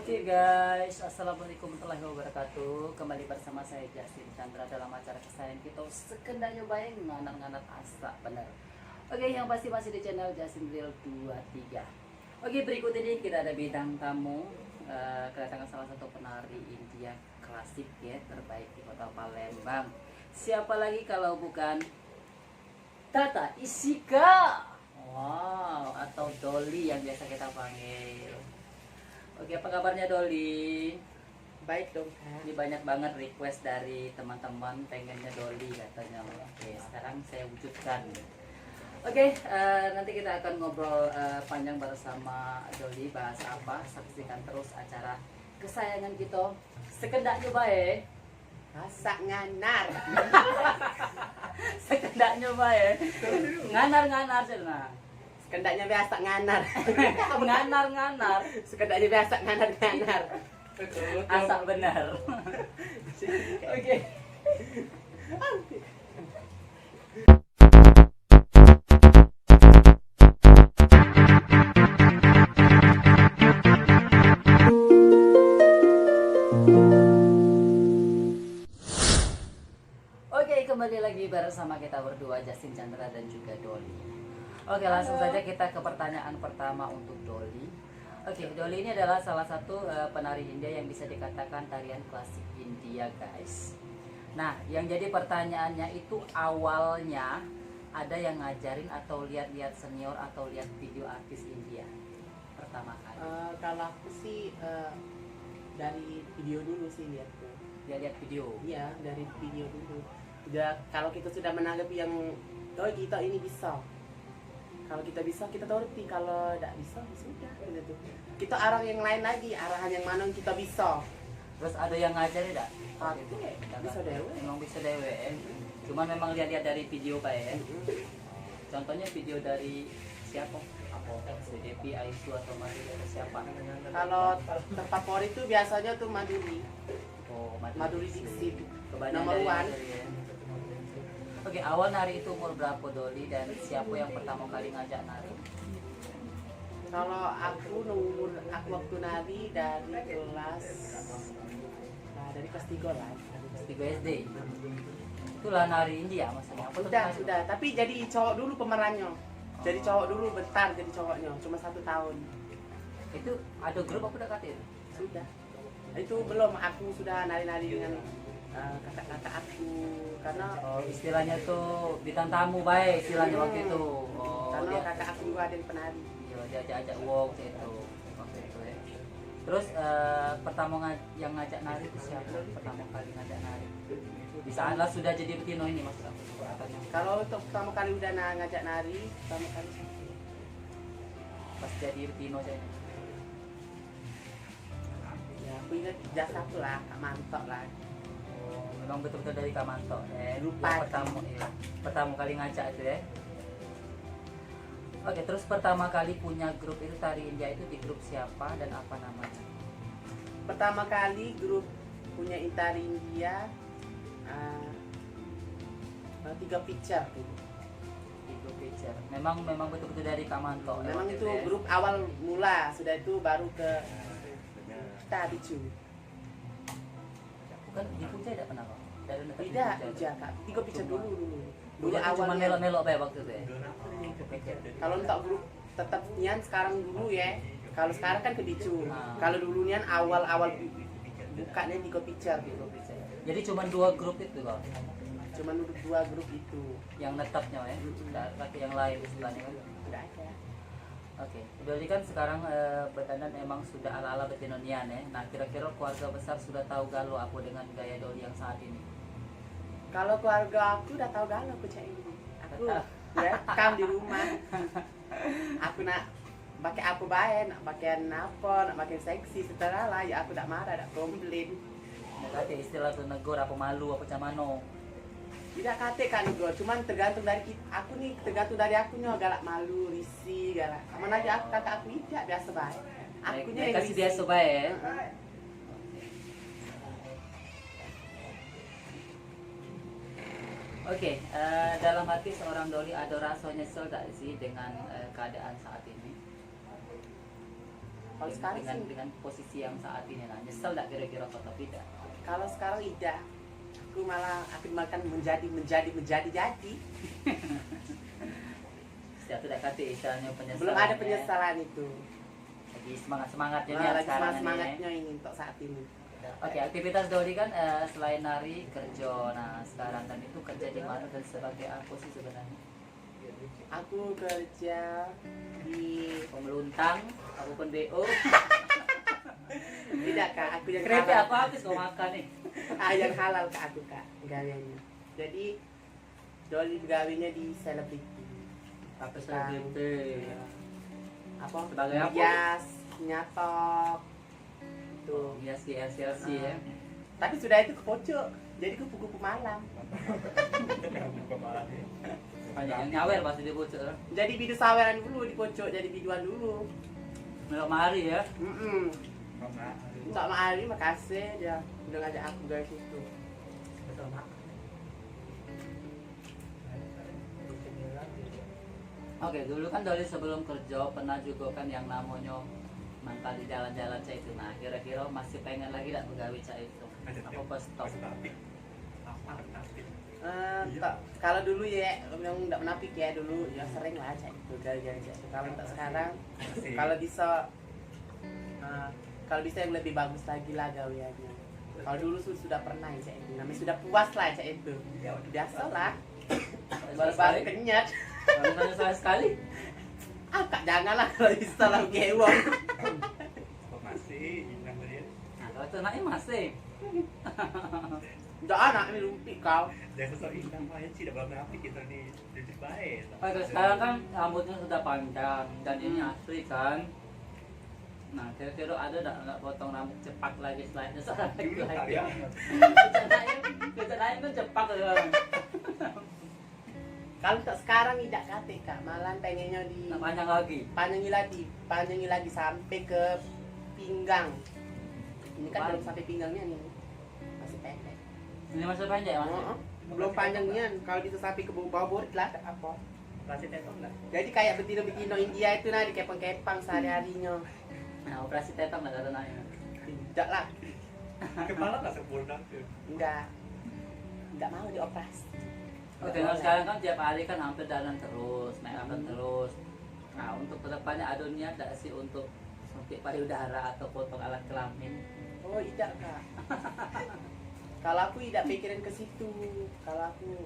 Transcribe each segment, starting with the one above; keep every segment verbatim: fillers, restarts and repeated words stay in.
Oke guys, assalamualaikum warahmatullahi wabarakatuh. Kembali bersama saya Justin Chandra dalam acara kesayangan kita, Sekendaknyo Bae, nganar-nganar asak bener. Oke, yang pasti masih di channel Justin Real dua tiga. Oke, berikut ini kita ada bintang tamu, eh, kedatangan salah satu penari India klasik ya, terbaik di Kota Palembang. Siapa lagi kalau bukan Tata Isika? Wow, atau Doli yang biasa kita panggil. Oke, apa kabarnya Doli? Baik dong, Kak. Ini banyak banget request dari teman-teman, pengennya Doli katanya. Oke, sekarang saya wujudkan. Oke, eh, nanti kita akan ngobrol, eh, panjang bersama Doli, bahas apa, saksikan terus acara kesayangan kita, Sekendaknyo Bae. Asak nganar. Sekendaknyo bae. Nganar-nganar cak nah. Sekendaknyo bae asak nganar. Nganar-nganar. Sekendaknyo bae asak nganar-nganar. Asak bener. Oke. Oke, kembali lagi bersama kita berdua, Justin Chandra dan juga Doli. Oke, langsung saja kita ke pertanyaan pertama untuk Doli. Oke, Doli ini adalah salah satu, eh, penari India yang bisa dikatakan tarian klasik India, guys. Nah, yang jadi pertanyaannya itu, awalnya ada yang ngajarin atau lihat-lihat senior atau lihat video artis India pertama kali? Eh, kalau aku sih, eh, dari video dulu sih lihat tuh. Lihat-lihat video? Iya, dari video dulu. Udah, kalau kita sudah menanggapi yang, "Oh, kita ini bisa." Kalau kita bisa, kita turuti. Kalau dak bisa, ya sudah, gitu tuh. Kita arah yang lain lagi, arahan yang mana yang kita bisa. Terus ada yang ngajari dak? Aku bisa dewek. Memang bisa dewek, ya? Mm-mm. Cuman memang lihat-lihat dari video kayak, ya? Mm-mm. Contohnya video dari siapa? Apa? Sri Devi, Aisyah, atau Maduri, atau siapa? Kalau ter-, terfavorit tuh biasanya tuh Maduri. Oh, Maduri Maduri Dixit. Dixit. Kebanyakan nomor dari one. Maduri, ya. Oke, awal nari itu umur berapa, Doli, dan siapa yang pertama kali ngajak nari? Kalau aku, umur aku waktu nari dari kelas, nah, dari kelas tiga lah. Kelas tiga S D. Itulah nari India maksudnya. Apa tuh? Sudah, nari? Sudah. Tapi jadi cowok dulu pemerannya. Jadi, oh, cowok dulu bentar jadi cowoknya, cuma satu tahun. Itu ada grup apa dak, Katil? Sudah. Itu belum, aku sudah nari-nari dengan, eh, kakak-kakak aku, karena, oh, istilahnya tuh bintang tamu bae istilahnya waktu itu. Hmm. Oh, karena dia, kakak aku juga ada yang penari. Iya, diajak-ajak wong cak itu waktu itu, ya. Terus, eh, pertama nga-, yang ngajak nari itu siapa? Pertama kali ngajak nari. Di saat lah sudah jadi betino ini, maksud aku, katanya. Kalau untuk pertama kali udah na-, ngajak nari, pertama kali siapa? Pas jadi betino saya. Ya, aku ingat jasa aku lah, Kak Mantok lah. Oh, memang betul-betul dari Kak Mantok, eh. Lupa. Yang pertama, iya, pertama kali ngajak itu, ya. Oke, terus pertama kali punya grup itu, tari India itu, di grup siapa dan apa namanya? Pertama kali grup punya tari India, ah, Tiga Picture tuh. Tiga Picture. Memang, memang betul-betul dari Kak Mantok. Memang itu grup awal mula, sudah itu baru ke Tabicu. Bukan di Puja dak pernah, Bang? Dak pernah. Tidak, Puja, Kak. Tiga Picture dulu, dulu. Dulu awalnya. Cuma melok-melok bae waktu itu, ya? Kalau untuk grup tetap nian sekarang dulu, ya. Kalau sekarang kan ke Bicu. Ah. Kalau dulu nian awal-awal bu-, bukanya Tiga Picture gitu. Jadi cuma dua grup itu, Bang? Cuma dua grup itu. Yang netapnya, ya? Mm-mm. Dak pakai yang lain istilahnya, kan? Dak ada. Oke, Doli kan sekarang, eh, bedandan emang sudah ala-ala betino nian, eh. Nah, kira-kira keluarga besar sudah tahu galo apa dengan gaya Doli yang saat ini? Kalau keluarga aku udah tahu galo aku cak ini. Aku welcome di rumah. Aku nak pakai apa bae, nak pakaian apa, nak pakaian seksi, seterah lah, ya aku dak marah, dak komplain. Dak katek istilah tu negor apa malu apa cak mano. Tidak katek, Kak, negor, cuman tergantung dari kit-, aku ni tergantung dari aku nyo, galak malu, risih, galak. Aman aja aku, kakak aku idak, biasa bae. Aku nyo yang risih. Biasa bae, ya? Heeh. Oke, eh, dalam hati seorang Doli ada rasa nyesel gak sih dengan, eh, keadaan saat ini? Kalau sekarang dengan, sih dengan posisi yang saat ini lah, nyesel dak kira-kira kau tapi dak? Kalau sekarang idak. Aku malah aku makan menjadi, menjadi, menjadi, jadi. Setiap tu dak kate istilahnya penyesalan. Belum ada ya. Penyesalan itu. Lagi semangat-semangatnya. Nah, nih lagi sekarang semangat-semangatnya ini untuk saat ini. Oke, aktivitas Doli kan, eh, selain nari, kerja. Nah, sekarang kan itu kerja di mana dan sebagai apa sih sebenarnya? Aku kerja di pemeluntang, aku pun B O. Tidak, Kak, aku yang keripik halal. Aku habis kau makan nih. Ah, yang halal, Kak, aku, Kak, gaweannya. Jadi, Doli begawenya di selebriti. Apa selebriti? Apa? Sebagai apa? Hias, nyatok. Tuh. Hias di L C L C ya. Ah. Tapi sudah itu ke pojok. Jadi kupu-kupu malam. Banyak yang nyawer pasti di pojok lah. Jadi bidu saweran dulu di pojok, jadi biduan dulu. Melok mari ya. Mm-mm. Melok mari, makasih dia udah ngajak aku dari situ. Betul, Mak. Oke, dulu kan dari sebelum kerja pernah juga kan yang namanya mantap di jalan-jalan cak itu. Nah, kira-kira masih pengen lagi dak begawe cak itu? Apa pas stop? Eh, tak. Kalau dulu ya, memang dak menapik ya dulu, ya sering lah cak itu, gawe-gawe cak itu. Kalau tak sekarang, kalau bisa Nah, kalau bisa yang lebih bagus lagi lah gaweannya. Kalau dulu su- sudah pernah ya, cak itu. Namanya sudah puas lah, cak itu. Biasalah. Baru-baru kenyat. Kalau misalnya sekali-sekali. Ah, Kak, janganlah kalau bisa lah gewong. Kok masih indah dia? Nah, kalau tu anaknya masih. Dak anak ni lumpik kau. Jangan sok indah, Mak. Cik dah berapa api kita ni. Jujur baik. Oke, sekarang kan rambutnya sudah panjang dan ini asli kan. Nah, kira-kira ada dak nak potong rambut cepak lagi selain sekarang lagi? Dulu tak ya. Rencana kan cepak kan. Kalau tak sekarang idak katik, Kak, malah pengennya di panjangi lagi. Panjangi lagi, panjangi lagi sampai ke pinggang. Ini kan belum sampai pinggangnya nih. Masih pendek. Ini masih pendek, Mas? Heeh. Belum panjang nian. Kalau bisa sampai ke bawah, bawah borit lah, tak apa. Operasi tetong dah. Jadi kayak betino-betino India itu nah, dikepang-kepang sehari-harinya. Nah, operasi tetong dah kata nanya. Tidak lah. Kepala tak sempurna tu. Enggak. Enggak mau dioperasi. Oke, kalau sekarang kan tiap hari kan hampir dandan terus, make upan terus. Nah, untuk kedepannya ada niat dak sih untuk suntik payudara atau potong alat kelamin? Oh, idak, Kak. Kalau aku idak pikirin ke situ. Kalau aku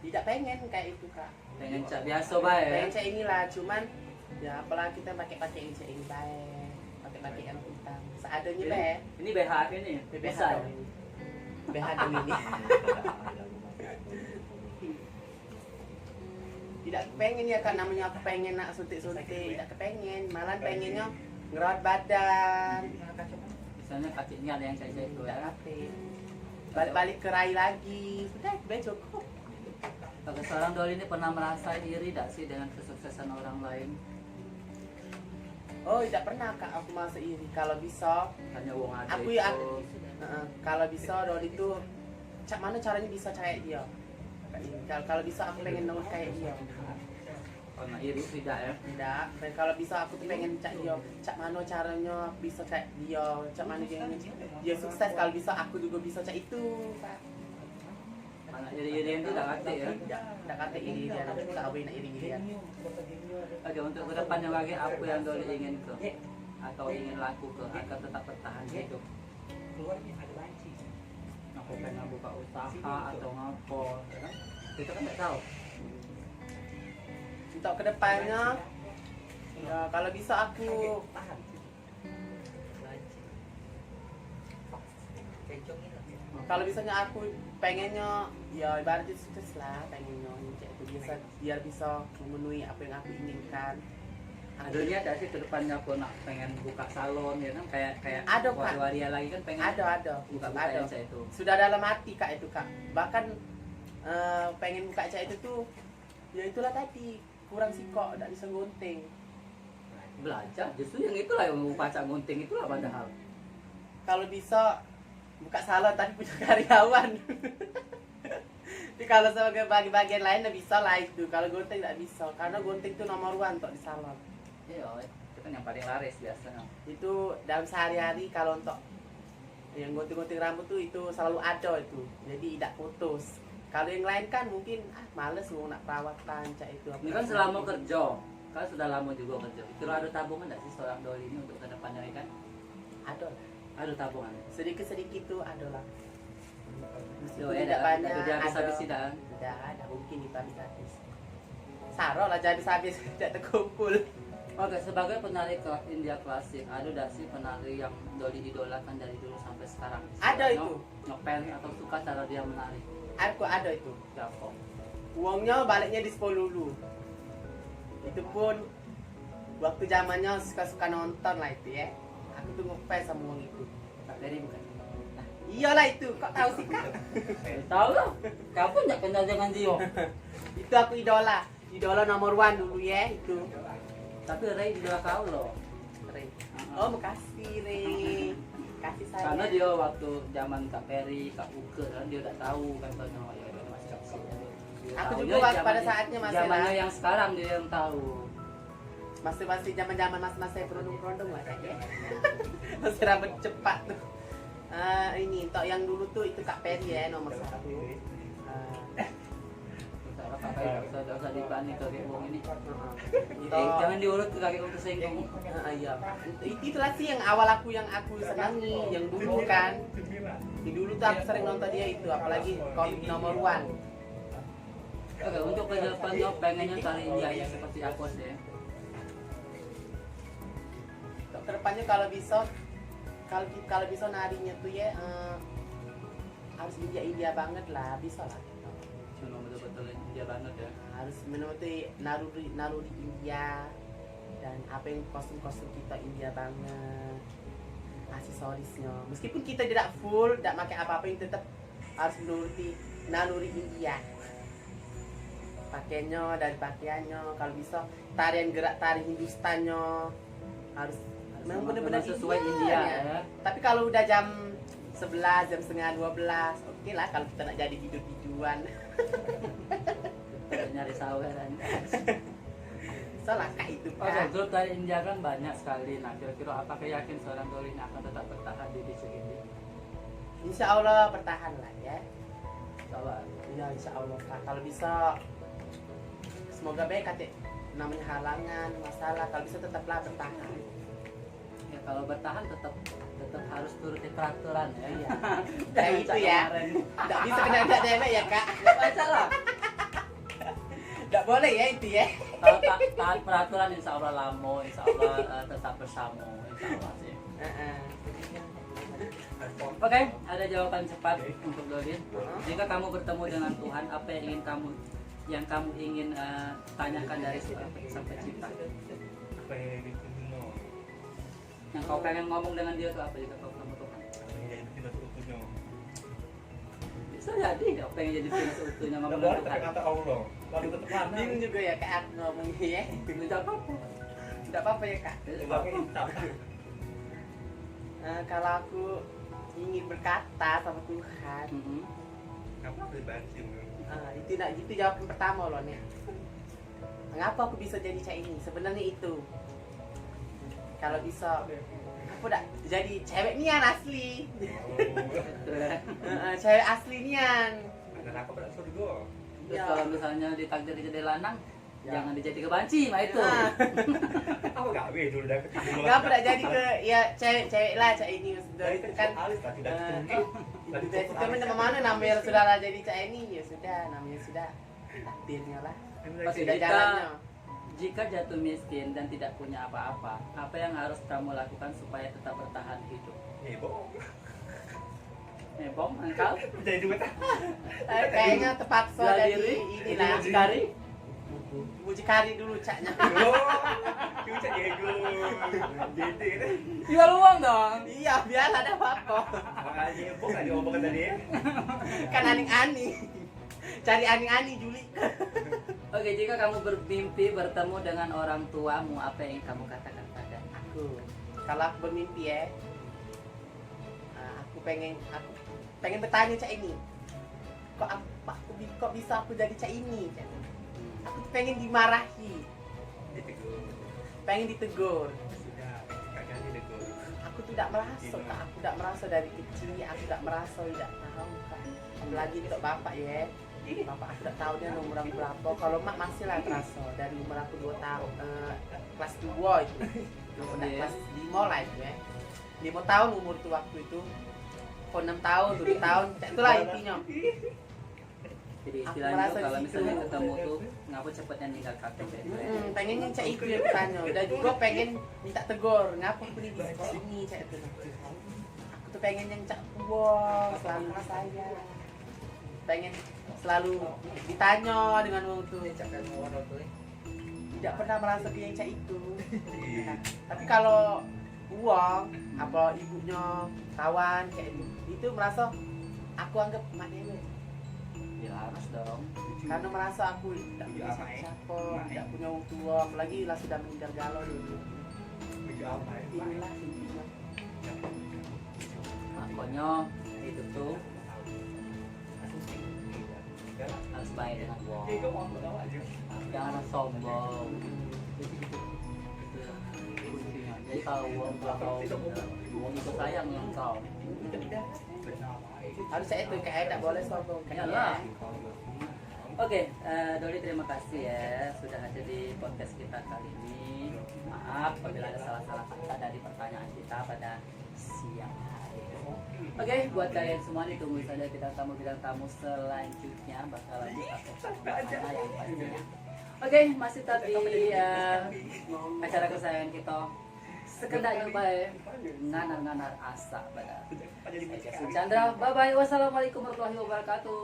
idak pengen kayak itu, Kak. Pengen cak biasa bae, ya? Pengen cak inilah, cuman ya apalah kita pakai-pakai cak ini bae. Pakai-pakai yang hitam. Seadanya bae. Ini B H ini. B H dong ini. B H dong ini. Tidak kepengen ya, Kak, namanya aku pengen nak suntik-suntik, tidak kepengen, malah pengennya ngerawat badan. Misalnya katiknya ada yang kayak gitu ya. Tapi balik-balik ke rai lagi, sudah, be cukup. Oke, seorang Doli ini pernah merasa iri dak sih dengan kesuksesan orang lain? Oh, tidak pernah, Kak, aku merasa iri. Kalau bisa, hanya wong ade aku ya, itu. Heeh, kalau bisa Doli itu cak mana caranya bisa kayak dia. Kalau, kalau bisa aku pengen dong kayak dia. Karena iri tidak ya? Tidak. Dan kalau bisa aku tuh pengen cak dia. Cak mana caranya bisa kayak dia? Cak mana dia, dia sukses? Kalau bisa aku juga bisa cak itu, Kak. Anak iri-irian tu dak katik ya? Dak, dak katik iri-irian, tak awin nak iri-irian. Oke, untuk kedepannya lagi apa yang Doli inginkan? Atau ingin lakukan agar tetap bertahan hidup? Aku pengen buka usaha atau ngapo, ya kan? Kita kan nggak tahu. Untuk kedepannya, ya, kalau bisa aku Kalau misalnya aku pengennya, ya ibaratnya sukses lah, pengennya cak itu biasa, biar bisa memenuhi apa yang aku inginkan. Ada niat gak sih ke depannya aku nak pengen buka salon ya kan, kayak kayak ada, Kak. Waria lagi kan pengen ada, ada. Buka-buka ada. Yang cak itu. Sudah dalam hati, Kak, itu, Kak. Bahkan eh, pengen buka cak itu tuh, ya itulah tadi, kurang sikok, dak bisa gunting. Belajar, justru yang itulah yang mau pacak gunting itulah padahal. Kalau bisa buka salon tapi punya karyawan. Tapi kalau sebagai bagi-bagian lain dah bisa lah itu. Kalau gunting dak bisa, karena gunting tuh nomor one tok di salon. Iya, Yang paling laris biasanya. Itu dalam sehari-hari kalau untuk yang gunting-gunting rambut tuh itu selalu ada itu. Jadi tidak putus. Kalau yang lain kan mungkin ah males mau nak perawatan cak itu. Ini kan selama kerja, kan sudah lama juga kerja. Kira ada tabungan nggak sih seorang doli ini untuk ke depannya ya kan? Ada lah. Ada tabungan. Sedikit-sedikit tuh ada lah. Meskipun tidak banyak, ada. Tidak, tidak mungkin kita habis-habis. Saro lah jadi habis tidak terkumpul. Oke, sebagai penari ke India klasik, ada dak sih penari yang doli idolakan dari dulu sampai sekarang? Ada itu. Ngefans atau suka cara dia menari? Aku ada itu. Siapa? Uangnya baliknya di Sepolulu. Itu pun waktu zamannya suka-suka nonton lah itu ya. Aku tuh ngefans sama uang itu. Kak Ferry bukan? Iyalah itu, kok tahu sih kak? Tahu lah. Kapan nggak kenal dengan dia? Itu aku idola. Idola nomor one dulu ya itu. Tapi Ray idola kau loh. Ray. Oh makasih Ray. Kasih sayang. Karena dia waktu zaman Kak Ferry, Kak Uke kan dia udah tahu kan kalau ya dia masih kecil. Aku juga pada saatnya masih lah. Zamannya yang sekarang dia yang tahu. Masih masih zaman zaman masih masih berundung berundung lah kan ya. Masih rambut cepat tuh. Eh, ini untuk yang dulu tuh itu Kak Peri ya nomor satu. Eh, Usah, usah, usah, usah dibani kakek wong ini. Eh, jangan diurut ke kakek wong tersinggung. Ah, iya. Itu, itulah sih yang awal aku yang aku senangi, yang dulu kan. Di dulu tuh aku sering nonton dia itu, apalagi komik nomor one. Oke, untuk ke depannya pengennya cari India yang seperti apa sih? Untuk ke depannya kalau bisa, kalau ki- kalau bisa narinya tuh ya eh, harus India India banget lah, bisa lah. Cuma betul-betul India banget ya. Harus benar-betul naluri naluri India dan apa yang kostum-kostum kita India banget aksesorisnya. Meskipun kita tidak full, tidak pakai apa-apa yang tetap harus menuruti naluri India. Pakainya dari pakaiannya, kalau bisa tarian gerak tari Hindustannya harus memang benar-benar sesuai India ya. Tapi kalau udah jam sebelas, jam setengah dua belas, oke lah kalau kita nak jadi bidu-biduan. Nyari saweran. Salah kak itu kak. Oke, grup tari India kan banyak sekali. Nah, kira-kira apakah yakin seorang Dolly ini akan tetap bertahan di bisnis ini? Insya Allah bertahan lah ya. Insya Allah. Iya insya Allah kak. Kalau bisa semoga baik kate namanya halangan, masalah. Kalau bisa tetaplah bertahan. Ya kalau bertahan tetap tetap harus turuti peraturan ya. Iya. Kayak itu ya. Tidak bisa kena tidak dewek ya kak. Tidak masalah. Tidak boleh ya itu ya. Kalau ta- taat peraturan insya Allah lamo, insya Allah eh, tetap bersama, insya Allah sih. Heeh. Oke, ada jawaban cepat untuk Dodin. Jika kamu bertemu dengan Tuhan, apa yang ingin kamu yang kamu ingin eh, tanyakan dari Sang Pencipta? Apa yang ingin kamu Yang kau pengen ngomong dengan dia tuh apa jika kau ketemu Tuhan? Apa yang jadi seutuhnya? Bisa jadi apa yang jadi seutuhnya ngomong dengan Tuhan. Kata Allah, lalu tetap Bingung juga ya kak aku ngomongnya ya. Tidak apa-apa. Tidak apa-apa ya kak. Tidak apa-apa. Eh, kalau aku ingin berkata sama Tuhan, mm-hmm. Apa pribadi? Ah, itu nak itu jawaban pertama loh nih. Mengapa aku bisa jadi cak ini? Sebenarnya itu kalau bisa aku dak jadi cewek nian asli. Heeh, cewek asli nian. Dan aku pada surga. Terus kalau misalnya ditakdir jadi lanang, jangan dijadi kebanci, mah itu. Aku gak weh dulu dah. Ngapa dak jadi ke ya cewek-cewek lah cak ini maksudnya itu kan. Alis lah tidak eh, tentu. Tadi itu kan mana namanya sudah lah jadi cak ini ya sudah namanya sudah takdirnya lah. Oke, sudah jika, jalannya. Jika jatuh miskin dan tidak punya apa-apa, apa yang harus kamu lakukan supaya tetap bertahan hidup? Heboh. Heboh, engkau? Jadi duit. Eh, kayaknya terpaksa dari inilah. Mucikari? Mucikari dulu caknya. Oh, itu cak Diego. Jadi kan? Jual uang dong. Iya, biar ada apa-apa. Makanya heboh kan diomongin tadi ya? Kan aneh-aneh. Cari ani-ani Juli. Oke, jika kamu bermimpi bertemu dengan orang tuamu, apa yang ingin kamu katakan pada aku? Kalau aku bermimpi ya, ah, aku pengen aku pengen bertanya cak ini. Kok aku, aku bi- kok bisa aku jadi cak ini? Cak ini. Aku tuh pengen dimarahi. Ditegur. Pengen ditegur. Sudah, tiga kali tegur. Aku tu dak meraso, Kak. Aku dak meraso dari kecil, aku dak meraso, dak tahu, Kak. Apalagi untuk bapak, ya. Bapak aku dak tahu dia umur aku berapa. Kalau mak masih lah terasa dari umur aku dua tahun, eh, kelas dua itu. Belum pernah kelas lima lah itu, ya. Lima tahun umur itu waktu itu. Kok enam tahun, tujuh tahun, cak itulah intinya. Jadi istilahnya kalau misalnya ketemu tuh, ngapa cepetnya ninggalkan? Hmm, pengennya cak itu yang tanya. Dan juga pengen minta tegur, ngapa aku di sekolah ini, cak itu. Aku tuh pengen yang cak puas, selalu disayang. Pengen selalu ditanya dengan wong tuh. Tidak pernah merasa dia cak itu. Nah, tapi kalau uang, apa ibunya kawan kayak itu, itu merasa aku anggap mak dewek. Ya harus dong. Karena merasa aku tidak punya siapa-siapa, tidak punya orang tua, apalagi lah sudah meninggal galau dulu. Inilah intinya. Makanya itu tuh harus baik dengan wong. Jangan sombong. Jadi kalau wong, kalau wong itu sayang dengan kau, harus itu, kayak tidak boleh sombong. Iyalah. Oke, eh, Doli, terima kasih ya sudah hadir di podcast kita kali ini. Maaf apabila ada salah-salah kata dari pertanyaan kita pada siang hari. Oke, buat kalian semua, ditunggu saja bintang tamu-bintang tamu selanjutnya, bakalan kita topik yang pastinya. Oke, masih tadi, eh, acara kesayangan kita, sekedar nyoba, eh, nganar-nganar asak pada Chandra. Bye bye. Wassalamualaikum warahmatullahi wabarakatuh.